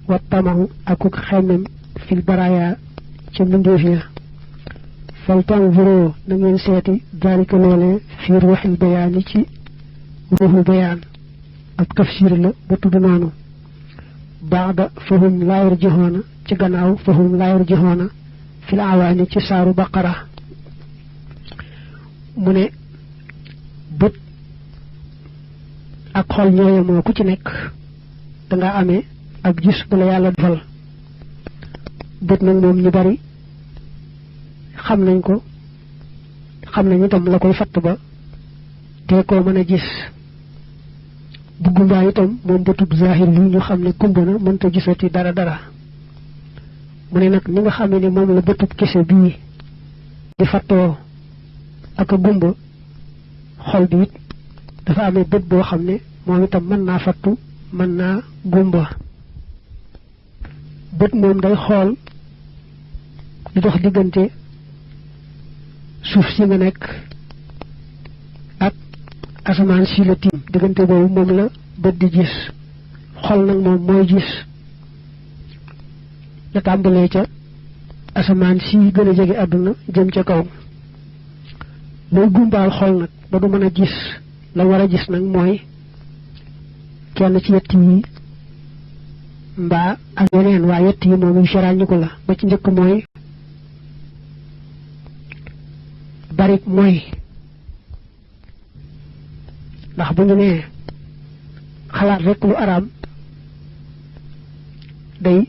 wa tamahu akuk xemmem fil baraya ci mbindeef ya fal tanzuru na ngeen seeti dalika loolee fi ruuxil bayaani ci ruuxul bayaan ak tafsir la ba tudd noonu baada fahum laa yarjihoona ci gannaaw fahum laa yarjihoona fil awaani ci saaru baqara mu ne bët ak xol ñooye moo ku ci nekk danga amee ak gis bu la yàlla defal bët nag moom ñu bari xam nañ ko xam nañ itam la koy fatt ba te koo mën a gis bu gumbaa itam moom bëtub zahir li ñu xam ne kumba na mënta gisati dara mu ne nag ni nga xam ne moom la bëtub kese bii di fattoo ak a gumba xol bi it dafa amee bët boo xam ne moom itam mën naa fattu mën naa gumba bët moom day xool di dox diggante suuf si nga nekk ak asamaan si la tiim diggante boobu moom la bët di gis xol nag moom mooy gis la tàmbalee ca asamaan si gën a jege àdduna jëm ca kaw lay gumbaal xol nag ba du mën a gis la war a gis nag mooy kenn ci yett yi mbaa ak yeneen waa yett yi moom yu sarañu ko la ba ci njëkk mooy bari mooy ndax bu ñu nee xalaat rek lu araam day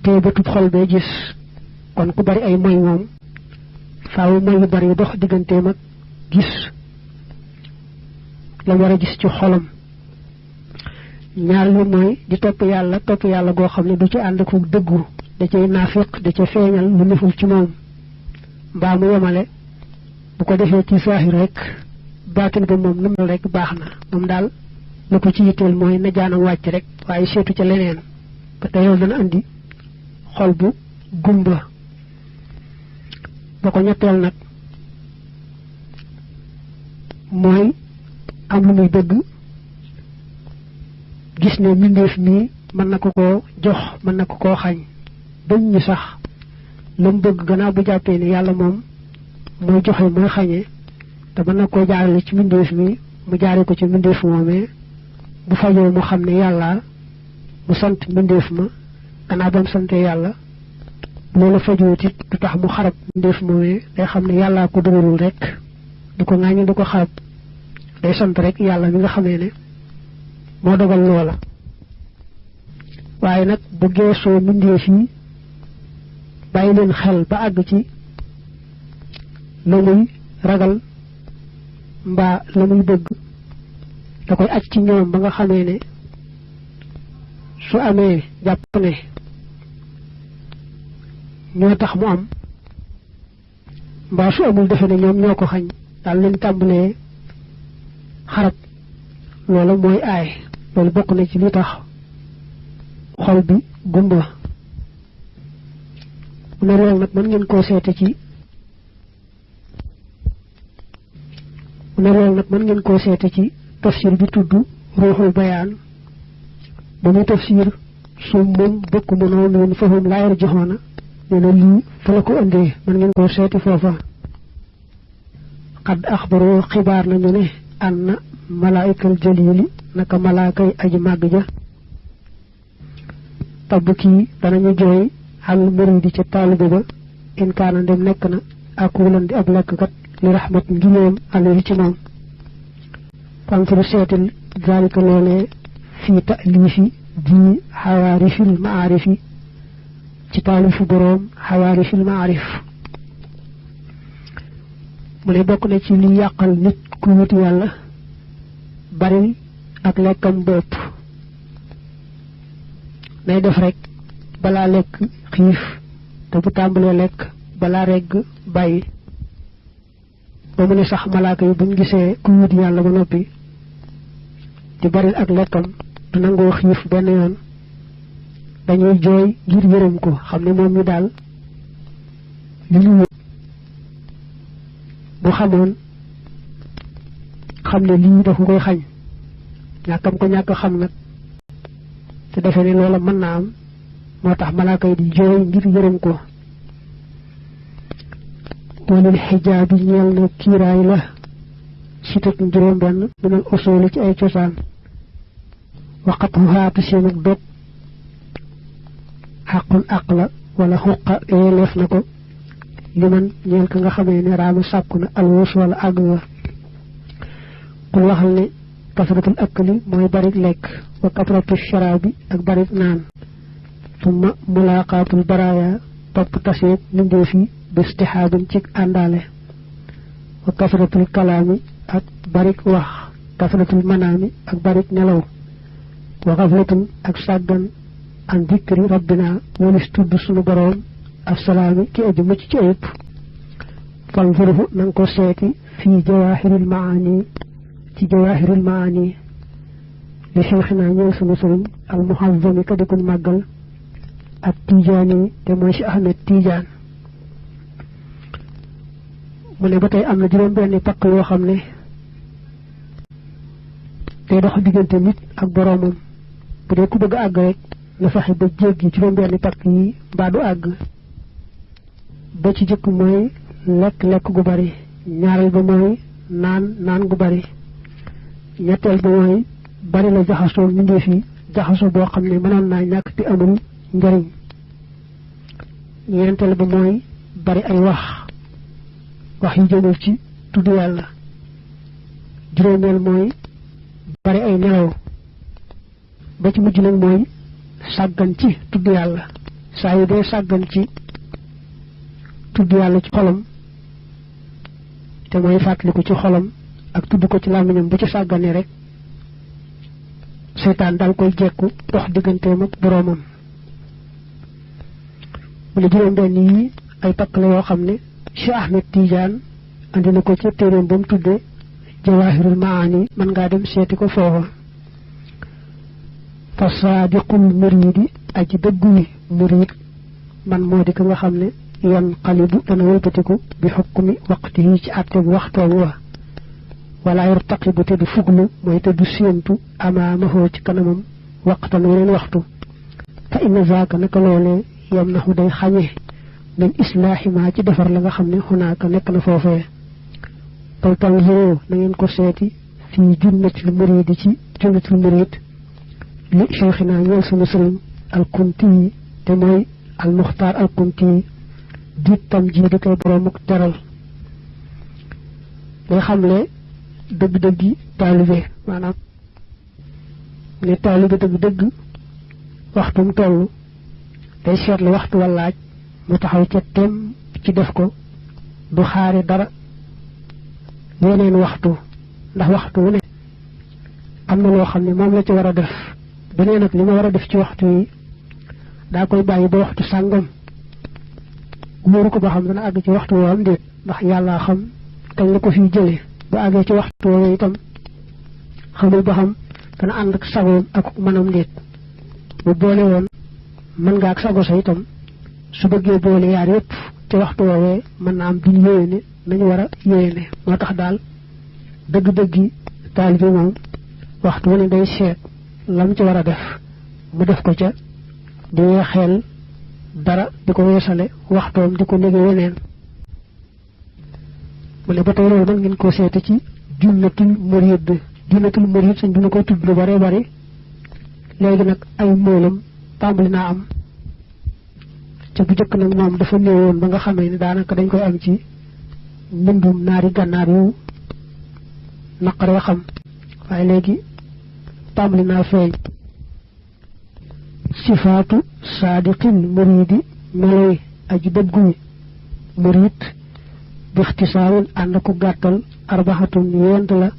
tey bëtub xol bee gis kon ku bari ay moy moom faaw moy yu bari yu dox digganteem ak gis la war a gis ci xolam ñaar lu mooy di topp yàlla goo xam ne du ci ànd ko dëggu da cay naafiq da ca feeñal lu neful ci moom mbaa mu yemale bu ko defee ci saahir rek baatin ba moom nu mel rek baax na moom daal la ko ci yitteel mooy na jaanam wàcc rek waaye seetu ca leneen ba tey loolu dana andi xol bu gumba ba ko ñetteel nag mooy am lu muy bëgg gis ne mbindeef mii mën na ko koo jox mën na ko koo xañ bañ ñu sax la mu bëgg gannaaw bu jàppee ne yàlla moom mooy joxe mooy xañee te mën na koo jaarale ci mbindeef mi mu jaare ko ci mbindeef moomee bu fajoo mu xam ne yàlla mu sant mbindeef ma gannaaw ba mu sante yàlla loolu fajoot it du tax mu xarab mbindeef moomee day xam ne yàllaa ko dëgërul rek du ko ŋàññi du ko xarab day sant rek yàlla mi nga xamee ne moo dogal loola waaye nag bu geesoo mbindeef yi bàyyi leen xel ba àgg ci la muy ragal mbaa la muy bëgg da koy aj ci ñoom ba nga xamee ne su amee jàpp ne ñoo tax mu am mbaa su amul defe ne ñoom ñoo ko xañ daal leen tàmbalee xarab loola mooy aay loolu bokk na ci li tax xol bi gumba mu ne loolu nag mën ngeen koo seete ci tafsir bi tudd ruuxul bayaan ba muy tafsir summum bokk mënoo noonu fahum laa yarjihoona nee na lii fa la ko indee mën ngeen koo seeti foofa xad axbaru xibaar nañu ne anna malaayikal jalili naka malaakay aji màgg ja tabb kii danañu jooy xal muridi ca taalibe ba in kaana ndem nekk na akulan di ab lekkkat li raxmat nginéem alayhi ci moom fanfir seetil zalika loolee fii taalifi di xawaarifil maarifi ci taalifu boroom xawaarifil maarif mu ne bokk na ci li yàqal nit ku wut yàlla bari ak lekkam bopp nay def rek balaa lekk xiif te bu tàmbalee lekk balaa regg bàyyi ba mu ne sax malaaka yi buñ gisee ku wut yàlla ba noppi di bari ak lekkam du nangoo xiif benn yoon dañuy jooy ngir yërëm ko xam ne moom mi daal li ñu wut bu xamoon xam ne lii dafa koy xañ ñàkkam ko ñàkk xam nag te te defe ne loola mën naa am moo tax malaaka yi di jooy ngir yërëm ko walil xijaabi ñeel na kiiraay la sitat juróom benn minal usuli ci ay cosaan waqat mu xaatu seen ak dog xaqun aq la wala xuqa yeeleef na ko liman ñeel ka nga xamee ne raama sàkku na alwus wala àgg nga kul waxal ne kasratul akli mooy barik lekk wa kasratu sharaabi ak barik naan summa mulaqaatul baraaya topp taseeg mbindeef yi bistixaabin ci àndaale wa kasratul kalaami ak barik wax kasratul manaami ak barik nelaw wa xaflatun ak sàggan an dikri rabbina walis tudd sunu boroom assalaami ki aju mucc ci ayib fal furfu nanga ko seeti fii jawaahiril maani ci jawaahiril maani li xeexinaa ñëw sunu sëriñ al muhazzami ka dikul màggal ak tijaani te mooy si Ahmed Tijaan mu ne ba tey am na juróom benni pakk yoo xam ne day dox diggante nit ak boroomam bu dee ku bëgg a àgg rek na fexe ba jéggi juróom benni pakk yi mbaa du àgg ba ci jëkk mooy lekk gu bari ñaareel ba mooy naan gu bari ñetteel ba mooy bari la jaxasoo mbindeef yi jaxasoo boo xam ne mënoon naa ñàkk te amul njariñ ñeenteel ba mooy bari ay wax yu jëmul ci tudd yàlla juróomeel mooy bari ay nelaw ba ci mujj nag mooy sàggan ci tudd yàlla saa yu dee sàggan ci tudd yàlla ci xolam te mooy fàttaliku ci xolam ak tudd ko ci làmmiñam bu ci sàgganee rek seytaan dal koy jekku dox digganteem ak boroomam mu ne juróom benn yi ay takk la yoo xam ne Cheikh Ahmed Tidiane andi na ko ci téeréem ba mu tuddee Jawaahirul Maani mën ngaa dem seeti ko foofa fa saadiqul muriidi aji dëggu yi muriid man moo di ko nga xam ne yan xalibu dana wëlbatiku bi xukkumi waqti yi ci àtte bu waxtoom wa wala yartaqibu te du fuglu mooy te du séentu amaamahoo ci kanamam waqtan weneen waxtu fa inna zaaka naka loolee yam naxu day xañe min islaahi ma ci defar la nga xam ne xunaaka nekk na foofee bal tanzuru na ngeen ko seeti fii junnatil muriidi ci junnatil muriid li cheikhina ñeel sunu sëriñ alkunti yi te mooy almuxtaar alkunti yi diit tam ji di koy boroomuk teral day xamle dëgg-dëggi taalibe maanaam ne taalibe dëgg-dëgg waxtum toll day seetlu waxtu wallaaj mu taxaw ca tem ci def ko du xaare dara yeneen waxtu ndax waxtu wu ne am na loo xam ne moom la ci war a def beneen nag li ma war a def ci waxtu yi daa koy bàyyi ba waxtu sàngam wóoru ko ba xam dana àgg ci waxtu woo am déet ndax yàllaa xam kañ la ko fiy jëlee bu àggee ci waxtu woo itam xamul ba xam dana ànd ak sagoom ak manam déet bu boole woon mën nga ak sago sa itam su bëggee boole yaar yépp ci waxtu woowee mën na am duñ yéene nañu war a yéene moo tax daal dëgg-dëggi taalibe moom waxtu wu ne day seet lam ci war a def mu def ko ca di weexeel dara di ko weesale waxtoom di ko nege weneen mu ne ba tey loolu mën ngeen koo seete ci junnatul murid sañ dina koy tudd lu bare bari léegi nag ay moolam tàmbali naa am ca bu jëkk nag moom dafa néewoon ba nga xamee ne daanaka dañ koy am ci mbindum naari gànnaar yu naqaree xam waaye léegi tàmbali naa feeñ sifaatu saadiqin muridi meloy aji dëgguy murid bi ixtisaarin ànd ko gàttal arbaxatun yent la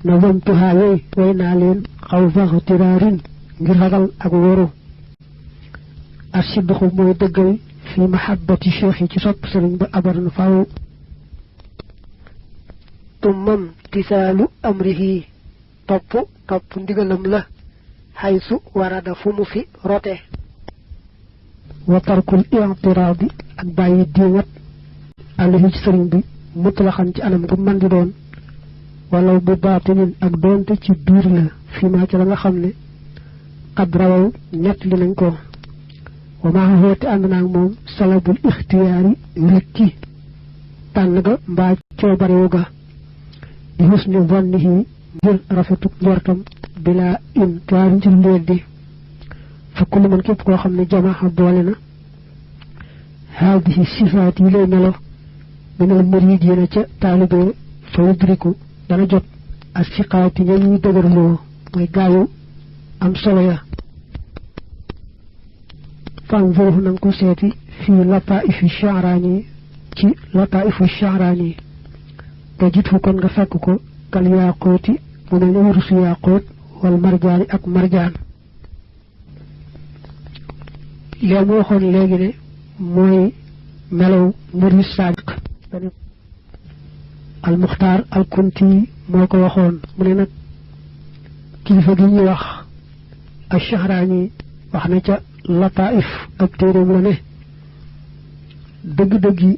na wamtuhaa yooyu way naa leen xaw fax tiraarin ngir ragal ak wóoru asidxu mooy dëggal fi mahabbati cheikh yi ci sopp sëriñ ba abar na faaw tummam tisaalu amrihi topp ndigalam la xaysu warada fu mu fi rote wa tarkul i'tiraadi ak bàyyi diiŋat àllahi ci sëriñ bi mutlaxan ci anam gu man di doon walaw bu baatinin ak doonte ci biir la fi maa ci la nga xam ne qad rawaw ñett li nañ ko wa maa xóoti ànd naag moom salabul ixtiyaari rekki tànn ga mbaa coobarewu ga di husni zannihi ngir rafetuk njortam bila inkaar ci weddi fa kullu man képp koo xam ne jamaaxa boole na haadihi sifaat yi lay melo minal muridiina ca taalibe fa yudriku dana jot ak siqaati ña ñuy dëgërloo mooy gaayu am solo ya fan voofu nanga ko seeti fii lataifu Sha'raani ci lataifu Sha'raani te jitu kon nga fekk ko kal yaaquuti mu mel ne wurusu yaaquut wal marjaani ak marjaan lee mu waxoon léegi ne mooy melaw murid saadiq al muxtaar al kunti moo ko waxoon mu ne nag kilifa gi ñuy wax al Sha'raani wax na ca lataif ab téeréem la ne dëgg-dëggi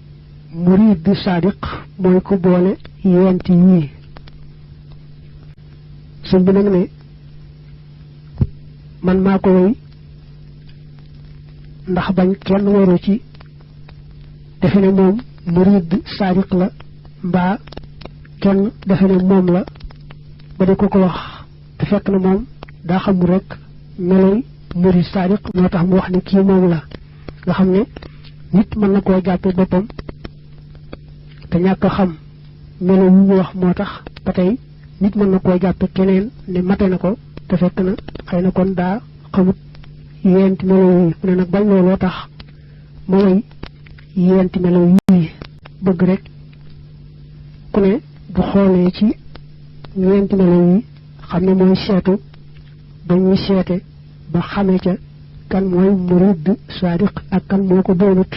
murid bi saadiq mooy ko boole yenti yii sëñ bi nag ne man maa ko woy ndax bañ kenn waru ci defe ne moom murid saadiq la mbaa kenn defe ne moom la ba di ko wax te fekk na moom daa xamul rek meloy murid saadiq moo tax mu wax ne kii moom la nga xam ne nit mën na koo jàppe boppam te ñàkk a xam melo yu ñu wax moo tax ba tey nit mën na koo jàppe keneen ne mate na ko te fekk na xëy na kon daa xamut yenti melo yi mu ne nag bañ looloo tax mooy yenti melo yi bëgg rek ku ne bu xoolee ci yenti melo yi xam ne mooy seetu ba ñuy seete ba xamee ca kan mooy murid saadiq ak kan moo ko doonut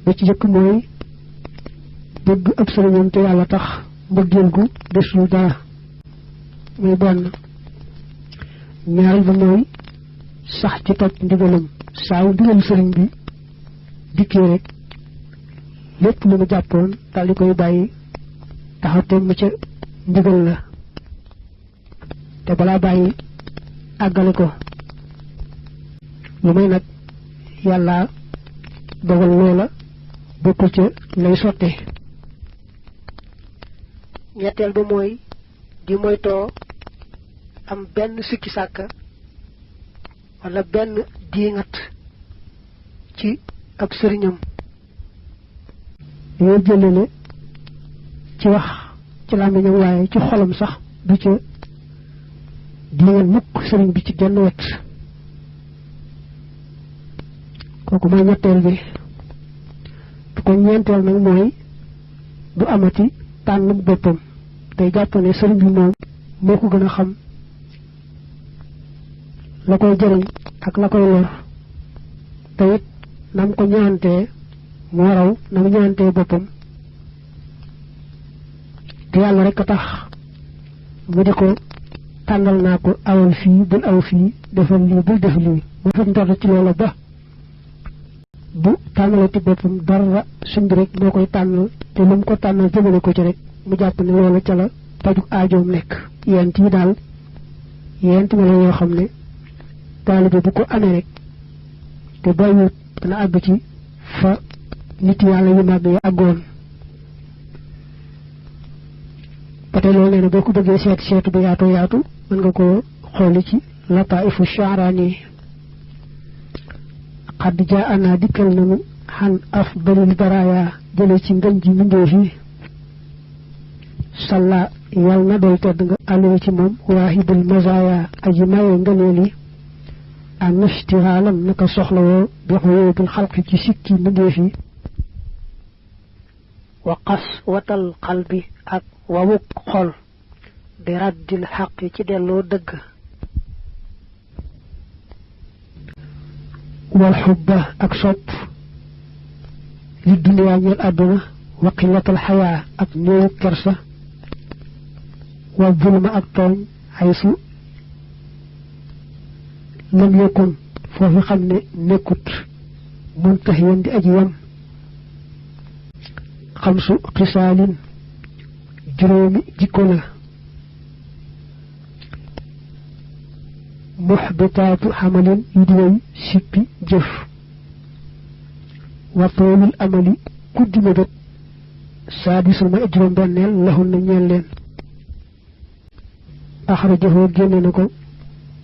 ba ci jëkk mooy bëgg ab sëriñam te yàlla tax mbëggeel gu desul dara muy benn ñaareel ba mooy sax ci topp ndigalam saaw ndigal sëriñ bi dikkee rek lépp lu mu jàppoon daal di koy bàyyi taxaw temm ca ndigal la te balaa bàyyi àggale ko lu may nag yàlla dogal loola bokku ca lay sotte ñetteel ba mooy di moytoo am benn sikki sàkka wala benn diingat ci ab sëriñam yoo jëlale ci wax ci làmmiñam waaye ci xolam sax du ca diingat mukk sëriñ bi ci genn wet kooku mooy ñetteel bi bu ko ñeenteel nag mooy du amati tànn boppam day jàpp ne sëriñ bi moom moo ko gën a xam la koy jëriñ ak la koy lor te it nam ko ñaantee moo raw nam ñaantee boppam te yàlla rek a tax mu di ko tànnal naa ko awal fii bul aw fii defal lii bul def lii mu fa njort ci loola ba bu tànnalati boppam dara suñ bi rek moo koy tànnal te lu mu ko tànnal jëmale ko ci rek mu jàpp ne loola ca la paju aajoom nekk yent yi daal yent melo yoo xam ne taalibe bu ko amee rek te bàyyiwut dana àgg ci fa nit yàlla yu màgg yi àggoon ba tey loolu nee na boo ko bëggee seetu ba yaatu mën nga ko xooli ci lataifu Sha'raani xadd jaa ana dikkal nanu xan afdalil baraaya jële ci ngën ji mbindéef yi salla yal na doy tedd nga àllee ci moom waahidul mazaaya aji maye ngëneel yi an nastihaalam naka soxlawoo bi xuyubil xalqi ci sikki mbindéef yi wa qas watal xalbi ak wawuk xol bi raddil xaq ci delloo dëgg wal xubba ak sopp li duniyaa ñeel àdduna wa qillatal xayaa ak néewu kersa wa zulma ak tooñ xaysu lam yakun foofu xam ne nekkut muntahiyan di aji yam xamsu xisaalin juróomi jikko la muhbitaatu xamalin yu di way sippi jëf wa toolul amali guddi mébét saadisul ma juróom benneel laxul na ñeel leen axrajahu génne na ko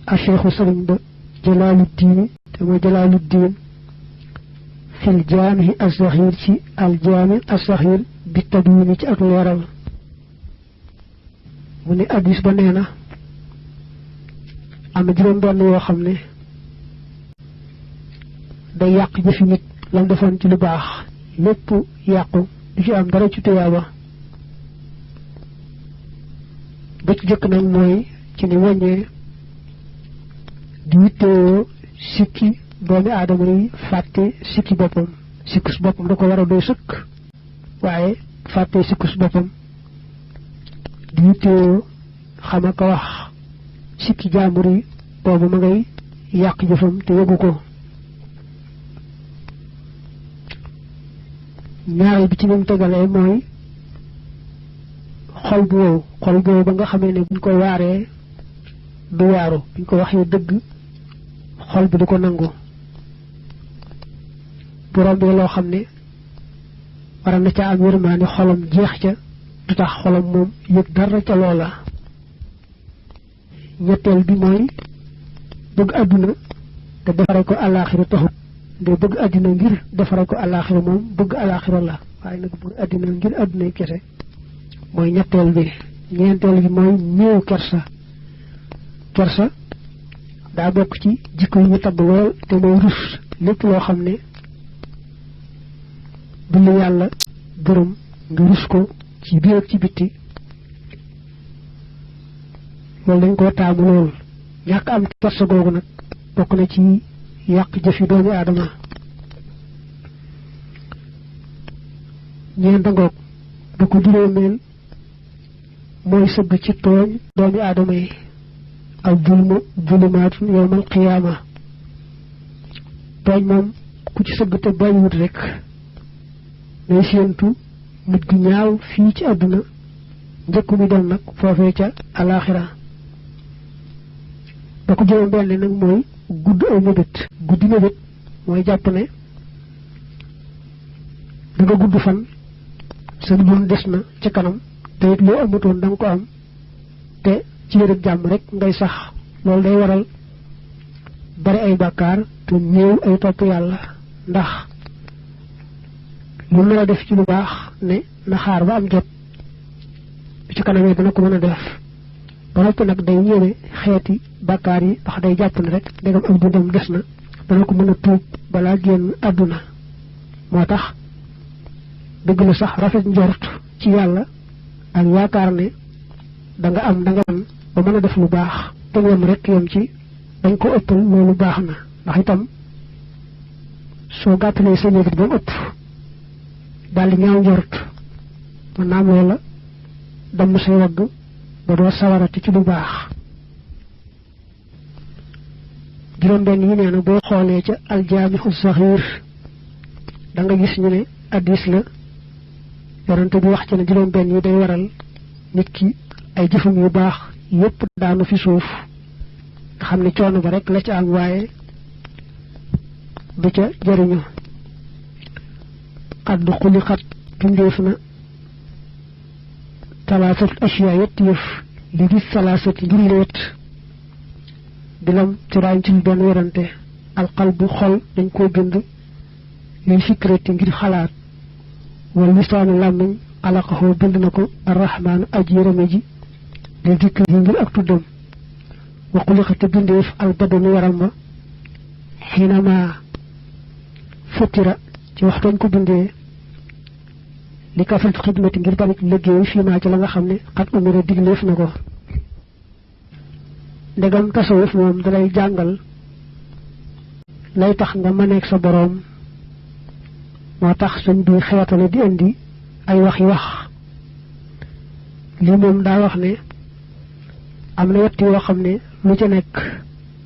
a cheikhu sëriñ ba jalaaluddiini te mooy jalaaluddiin fil jaamihi as-saxiir ci al jaami as-saxiir bi tadwiini ci ak leeral mu ne addis ba nee na am na juróom benn yoo xam ne day yàq jëfi nit lam defoon ci lu baax lépp yàqu du ci am dara ci tuyaaba ba ci jëkk nag mooy ci ni wàññee di wittewoo sikki doomi aadama yi fàtte sikki boppam sikkus boppam da ko war a doy sëkk waaye fàtte sikkus boppam di wittewoo xam a ko wax sikki jaambur yi boobu ma ngay yàq jëfam te yëgu ko ñaareel bi ci ñoom tegalee mooy xol bu wow xol boobu ba nga xamee ne buñ ko waaree du waaru buñ ko waxee dëgg xol bi du ko nangu bu rombee loo xam ne war na ca am yërmaane xolam jeex ca du tax xolam moom yëg dara ca loola ñetteel bi mooy bëgg àdduna te defare ko àllaaxira taxut nde bëgg àddina ngir defare ko àllaaxira moom bëgg àllaaxira la waaye nag bëgg àddina ngir àddunay kese mooy ñetteel bi ñeenteel bi mooy néew kersa kersa daa bokk ci jikko yi ñu tabb lool te mooy rus lépp loo xam ne du lu yàlla gërëm nga rus ko ci biir ak ci bitti loolu dañ koo taamu lool ñàkk am kersa googu nag bokk na ci yàq jëfi doomi aadama ñeenta ngoog ba ko juróomeel mooy sëgg ci tooñ doomi aadama yi ak zulmu zulumaatun yawmal qiyaama tooñ moom ku ci sëgg te bàyyiwut rek day séentu mujj gu ñaaw fii ci àdduna njëkku mi dem nag foofee ca alaaxira ba ko juróom benn nag mooy gudd ay mébét guddi mébét mooy jàpp ne da nga gudd fan sa dund des na ca kanam te it loo amutoon da nga ko am te ci wér ak jàmm rek ngay sax loolu day waral bari ay bàkkaar te néew ay topp yàlla ndax lu la def ci lu baax ne na xaar ba am jot bi ci kanamee dana ko mën a def ba noppi nag day ñëwee xeeti bàkkaar yi ndax day jàpp ne rek ndegam ak dundam des na dana ko mën a tuub balaa génn àdduna moo tax dëgg la sax rafet njort ci yàlla ak yaakaar ne da nga am ba mën a def lu baax te yem rek yem ci dañ ko ëppal loolu baax na ndax itam soo gàttalee sa néegit ba mu ëpp daal di ñaaw njort mën naa am loola damm say wagg ba doo sawarati ci lu baax juróom-benn yi nee na boo xoolee ca aljaamixu saxiir da nga gis ñu ne addis la yonante bi wax ci ne juróom-benn yi day waral nit ki ay jëfam yu baax yépp daanu fi suuf nga xam ne coono ba rek la ca am waaye du ca jëriñu xadd xuli xat bindeef na talaasat asiya yett yëf li gis salaasati ngir leet bilam tiraañ ci benn werante alqalbu xol dañ koo bind lil fikrati ngir xalaat wal lisaanu làmmiñ alaqaxoo bind na ko arrahmaanu aji yërëme ji li dikk yi ngir ak tuddam wa xulixate bindeef albadanu yaram ma xinama futtira ci waxtoñ ko bindee li kafrat xidmati ngir barik liggéey fii maa ci la nga xam ne xat umira digleef na ko ndegam tasawuf moom dalay jàngal lay tax nga mëneeg sa boroom moo tax suñ bi xeetale di indi ay wax lii moom daa wax ne am na yett yoo xam ne lu ca nekk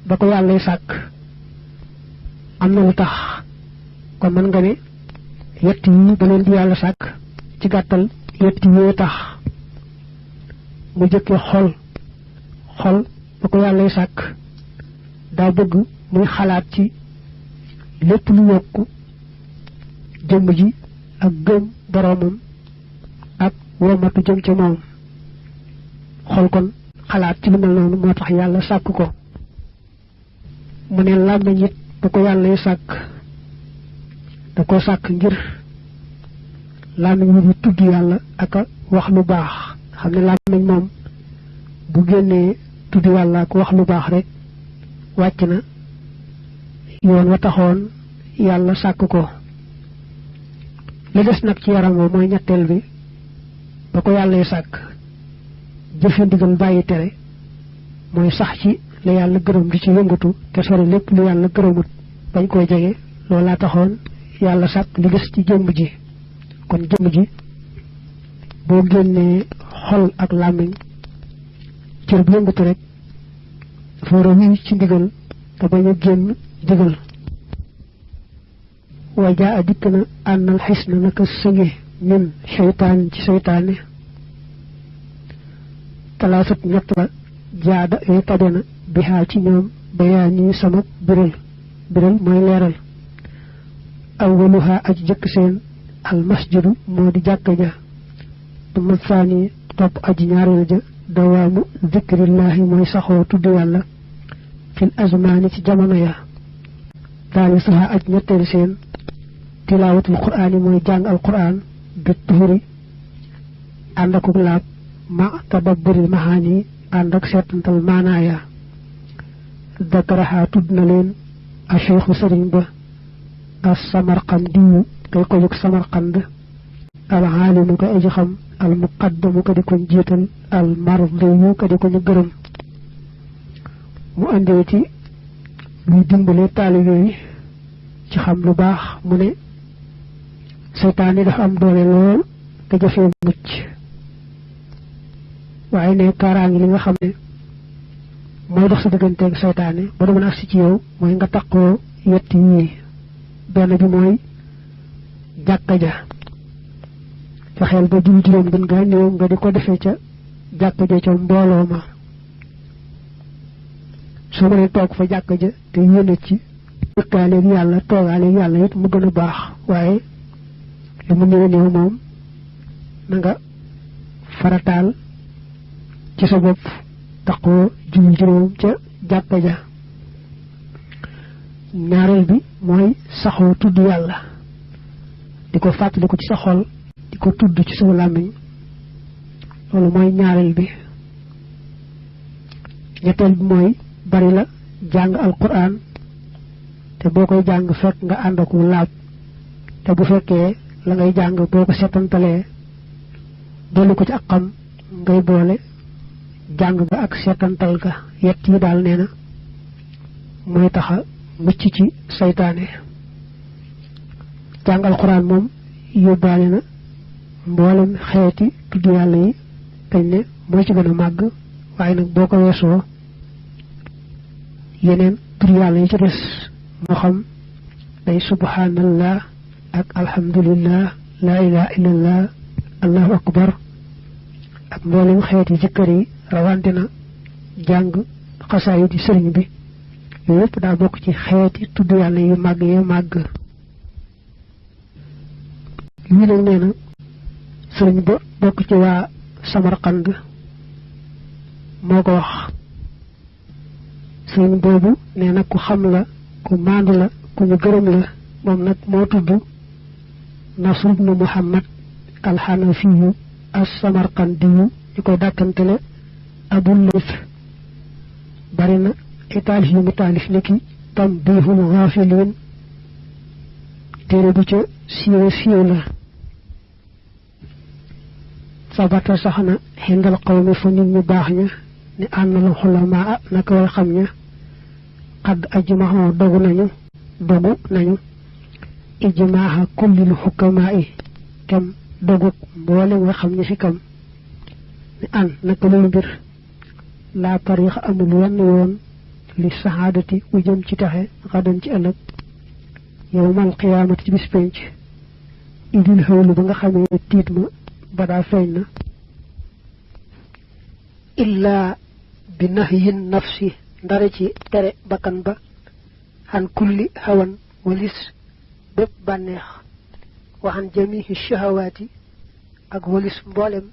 ba ko yàllay sàkk am na lu tax kon mën nga ne yett yi ba leen di yàlla sàkk ci gàttal yett yoo tax mu jëkke xol ba ko yàllay sàkk daa bëgg muy xalaat ci lépp lu yokku jëmm ji ak gëm boroomam ak womatu jëm ca moom xol kon xalaat ci lu mel noonu moo tax yàlla sàkk ko mu ne làmmiñ it bu ko yàlla sàkk da ko sàkk ngir làmmiñ wu tudd yàlla ak a wax lu baax xam ne làmmiñ moom bu génnee tudd yàlla ak wax lu baax rek wàcc na yoon wa taxoon yàlla sàkk ko li des nag ci yaram wa mooy ñetteel bi ba ko yàlla sàkk jëfe ndigal bàyyi tere mooy sax ci la yàlla gërëm di ci yëngatu te sori lépp lu yàlla gërëmut bañ koy jege loolaa taxoon yàlla sàkk li des ci jëmm ji kon jëmm ji boo génnee xol ak làmmiñ cër bu yëngatu rek dafa war a wuy ci ndigal te bañ a génn ndigal wajaa a dikk na ànnal xis na naka sënge min seytaan ci seytaane talaasat ñett la jaada yooyu tabe na bihaa ci ñoom bayaani sama biral mooy leeral awwaluha aji jëkk seen almasjidu moo di jàkka ja tuma saani topp aji ñaareel ja dawaamu zikrillaahi mooy saxoo tudd yàlla fil azmaani ci jamono ya taalisuha aj ñetteel seen tilaawatul quraani mooy jàng al quraan bi tuhuri ànd ak laab ma tadabburil mahaani ànd ak seetantal maanaaya dakaraha tudd na leen a cheikhu sëriñ ba as samarqandiyu kay ko jóg samarqand al aalimu ko aji xam al muqaddamu ko di ko jiital al mardiyu ko di ko ñu gërëm mu andeeti luy dimbale taalibe yi ci xam lu baax mu ne seytaane dafa am doole lool te jafee mucc waaye ne kaaraangi li nga xam ne mooy dox sa digganteeg seytaane ba du mën a agsi ci yow mooy nga taqoo yetti yii benn bi mooy jàkka ja fexeel ba julli juróom gën gaa néew nga di ko defee ca jàkka ja ca mbooloo ma soo mënee toog fa jàkka ja te yéene ci dëkkaaleeg yàlla toogaaleeg yàlla it mu gën a baax waaye li mu néew néew moom na nga farataal ci sa bopp taqoo julli juróom ca jàkka ja ñaareel bi mooy saxoo tudd yàlla di ko fàttali ko ci sa xol di ko tudd ci sa làmmiñ loolu mooy ñaareel bi ñetteel bi mooy bari la jàng alquran te boo koy jàng fekk nga ànd ak wu laab te bu fekkee la ngay jàng boo ko seetantalee dolli ko ci ak xam ngay boole jàng ga ak seetantal ga yett yi daal nee na mooy taxa mucc ci saytaane jàng alquran moom yóbbaale na mboolem xeeti tudd yàlla yi kañ ne mooy ci gën a màgg waaye nag boo ko weesoo yeneen tur yàlla yi ci des moo xam day subhanallah ak alhamdulillah la ilaha illallah allahu akbar ak mboolem xeeti jikkër yi rawante na jàng xasaayid di sëriñ bi yooyu yëpp daa bokk ci xeeti tudd yàlla yu màgg yi màgg lii nag nee na sëriñ ba bokk ci waa Samarqand moo ko wax sëriñ boobu nee na ku xam la ku maandu la ku ñu gërëm la moom nag moo tudd Nasr ibn Muhammad al-Hanafiyu as-Samarqandiyu ñu koy dàkkantele Abul Layth bari na ay taalif yu mu taalif niki Tanbihul Ghafilin téere bu ca siiw la sabata sax na xindal qawmi fa nit ñu baax ña ni ànd la xulamaa naka way xam ña xadd ajmaxoo dogu nañu ijmaaxa kullil xukamaa yi kem doguk mboole nga xam ña fi kam ni an naka luy mbir laa tariix amul wenn yoon li saxaadati u jëm ci taxe xadan ci ëllëg yowmal qiyaamati ci bis penc idil xewlu ba nga xamee tiit ma ba daa feeñ na illaa bi nahyin nafsi ndare ci tere bakkan ba han kulli hawan walis bépp bànneex waxan jamihi shahawaati ak walis mboolem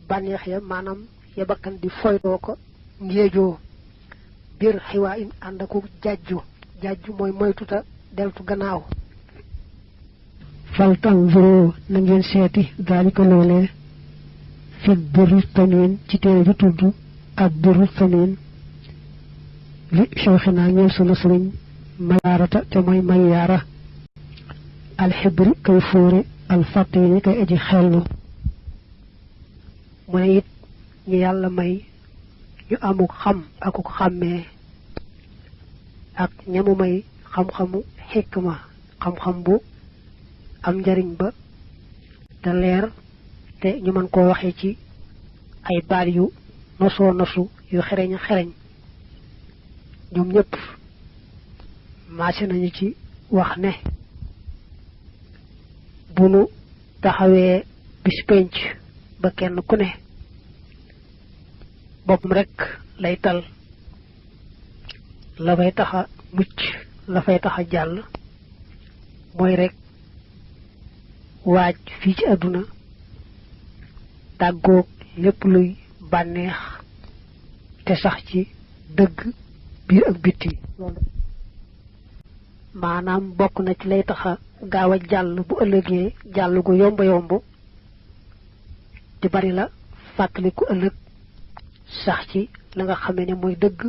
bànneex ya maanaam ya bakkan di foyloo ko ngéejoo bir xiwaa in ànd aku jajju mooy moytuta deltu gannaaw fal tanzuru na ngeen seeti daalika loolee fi durru tamin ci téere bi tudd ak durru tamin li cheikhina ñeel sunu sëriñ mayaarata te mooy mayaara alxibri kay fóore alfatini kay aji xellu mu ne it ñi yàlla may ñu amuk xam akuk xàmmee ak ñamu may xam-xamu xikma xam-xam bu am njariñ ba te leer te ñu mën koo waxee ci ay baat yu nosoo nosu yu xereñ ñoom ñëpp maase nañu ci wax ne bu nu taxawee bis penc ba kenn ku ne boppam rek lay tal la fay taxa mucc la fay taxa jàll mooy rek waaj fii ci àdduna tàggoog lépp luy bànneex te sax ci dëgg biir ak bitti loolu maanaam bokk na ci lay taxa gaaw a jàll bu ëllëgee jàll gu yomb di bari la fàttaliku ëllëg sax ci la nga xamee ne mooy dëgg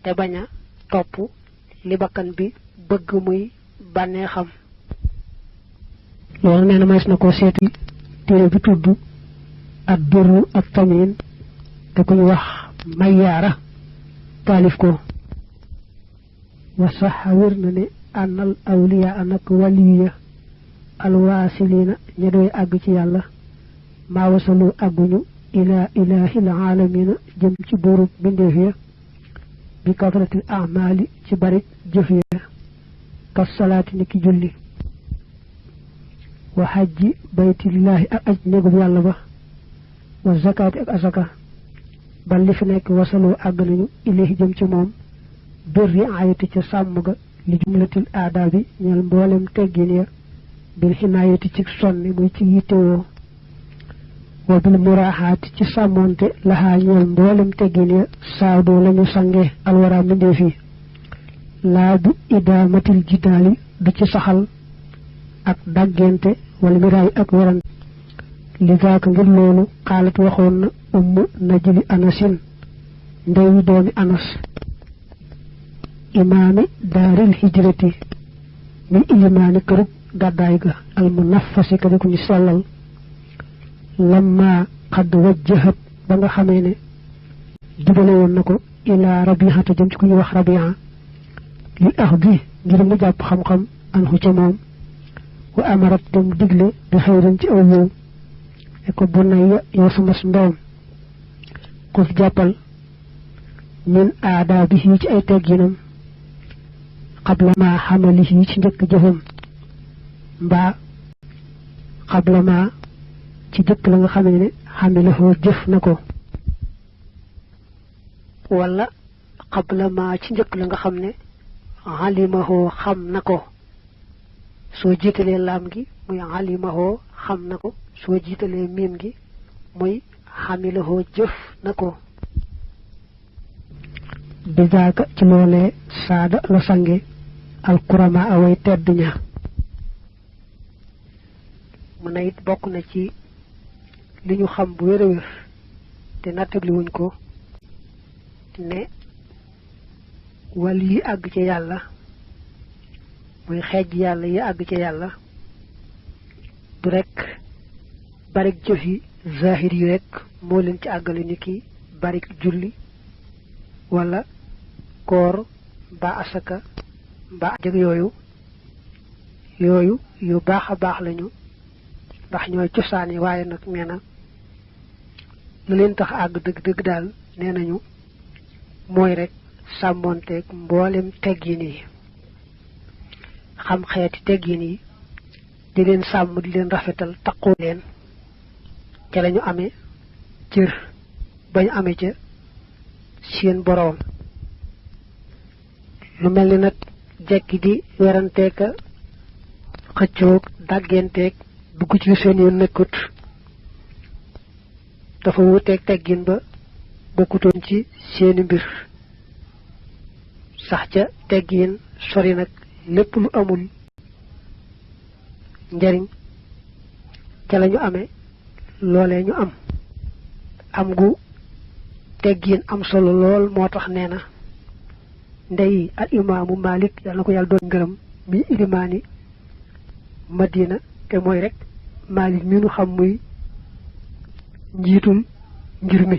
te bañ a topp li bakkan bi bëgg muy bànneexam loolu nee na mays na ko seeti téere bi tudd ak durru ak tamin te ku ñu wax mayaara taalif ko wa saxa wér na ne ànnal awliya anak waliya alwaasiliina ña doy àgg ci yàlla maa wasalu àgguñu ilaa ilaahil aalamiina jëm ci buurub bindeef ya bi kasratil amaali ci barik jëf ya kas salaati ni ki julli wa hajji baytillaahi ak aj néegub yàlla ba wa zakaati ak asaka bal li fi nekk wasaloo àgg nañu ilayhi jëm ci moom birri ayati ca sàmm ga li jumlatil aadaabi ñeel mboolem teggin ya bil xinaayati ci sonni muy ci yittewoo wa bil muraaxaati ci sàmmoonte laxaa ñeel mboolem teggin ya saadoo lañu sange alwara mbindeef yi laa bi idaamatil jidaali du ci saxal ak daggente wala miraay ak werante li zaaka ngir loolu xaalat waxoon na ummu najli anasin ndewi doomi anas imaami daaril hijrati min ilimaani kërub gàddaay ga al munaffasi ka di ku ñu sellal lamma xadd wajjahat ba nga xamee ne jubale woon na ko ilaa rabiata jëm ci ku ñuy wax rabia li ax bi ngir mu jàpp xam-xam anhu ca moom wa amarat dem digle bi xëyran ci aw yow e ko bunayya yow sumas ndoom ku fi jàppal min aadaabihi ci ay tegginam xabla ma xamalihi ci njëkk jëfam mbaa xabla ma ci jëkk la nga xam ne xamilahoo jëf na ko wala xabla ma ci njëkk la nga xam ne alimahoo xam na ko soo jiitalee laam gi muy alimahoo xam na ko soo jiitalee miim gi muy xamilahoo jëf na ko bizaaka ci loolee saada la sange alkurama away tedd ña mu ne it bokk na ci li ñu xam bu wér a wér te nattabli wuñ ko ne wàll yi àgg ci yàlla muy xeej yàlla yi àgg ci yàlla du rekk barik jëf yi zahir yi rekk moo leen ci àggale ni ki barik julli wala koor mbaa asaka mbaa jëg yooyu yu baax a baax lañu ndax ñooy cosaan yi waaye nag nee na lu leen tax àgg dëgg-dëgg daal nee nañu mooy rek sàmmoonteeg mboolem teggin yi xam xeeti teggin yi di leen sàmm di leen rafetal taqoo leen ca lañu amee cër bañu amee ca seen boroom lu melni nak jekki di weranteek xëccoog dàggenteeg dugg ci seen yoon nekkut dafa wuteeg teggin ba bokkutoon ci seeni mbir sax ca teggin sori nag lépp lu amul njariñ ca lañu amee loolee ñu am gu teggin am solo lool moo tax nee na ndey al imaamu Malik yàlla na ko yàlla doon ngërëm mi ilimaani Madina te mooy rek Malik mi nu xam muy njiitul ngir mi